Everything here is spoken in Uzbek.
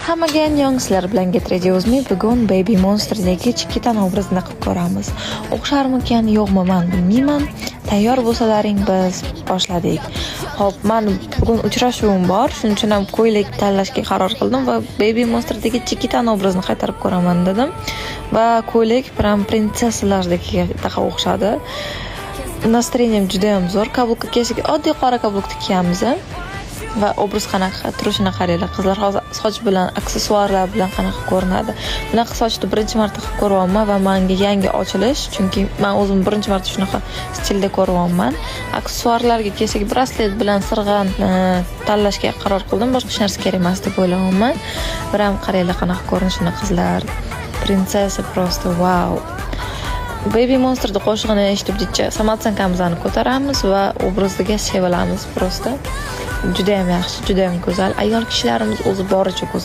Hammaga annyeong, sizlar bilan Get Ready With Me. Bugun Baby Monsterdagi Chikitani obrazini qilib ko'ramiz. O'xsharmikan, yo'qmi, man bilmayman. Tayyor bo'lsalaring, biz boshladik. Xo'p, man bugun uchrashuvim bor, shuning uchun ham ko'ylak tanlashga qaror qildim va Baby Monsterdagi Chikitani obrazini qaytarib ko'raman dedim. Va ko'ylak прям prinsessalarnikiga o'xshadi. Настроение m juda ham zo'r. Каблук ka kelsak, oddiy qora каблук ni kiyamiz. Va obraz qanaqa turishini qaranglar, qizlar. Hozir soch bilan, aksessuarlar bilan qanaqa ko'rinadi. Bunaqa sochni birinchi marta qilib ko'ryapman va manga yangi ochilish, chunki man o'zim birinchi marta shunaqa stilda ko'ryapman. Aksessuarlarga kelsak, braslet bilan sirg'ani tanlashga qaror qildim. Boshqa hech narsa kerak emas deb o'ylayapman. Biram qaranglar, qanaqa ko'rinishini, qizlar. Prinsessa, просто vau. Baby Monsterni qo'shig'ini eshitib, jicha самооценка mizni ko'taramiz va obraziga sevilamiz просто. Judayam yaxshi, judayam go'zal. Ayol kishilarimiz o'zi boricha go'zal.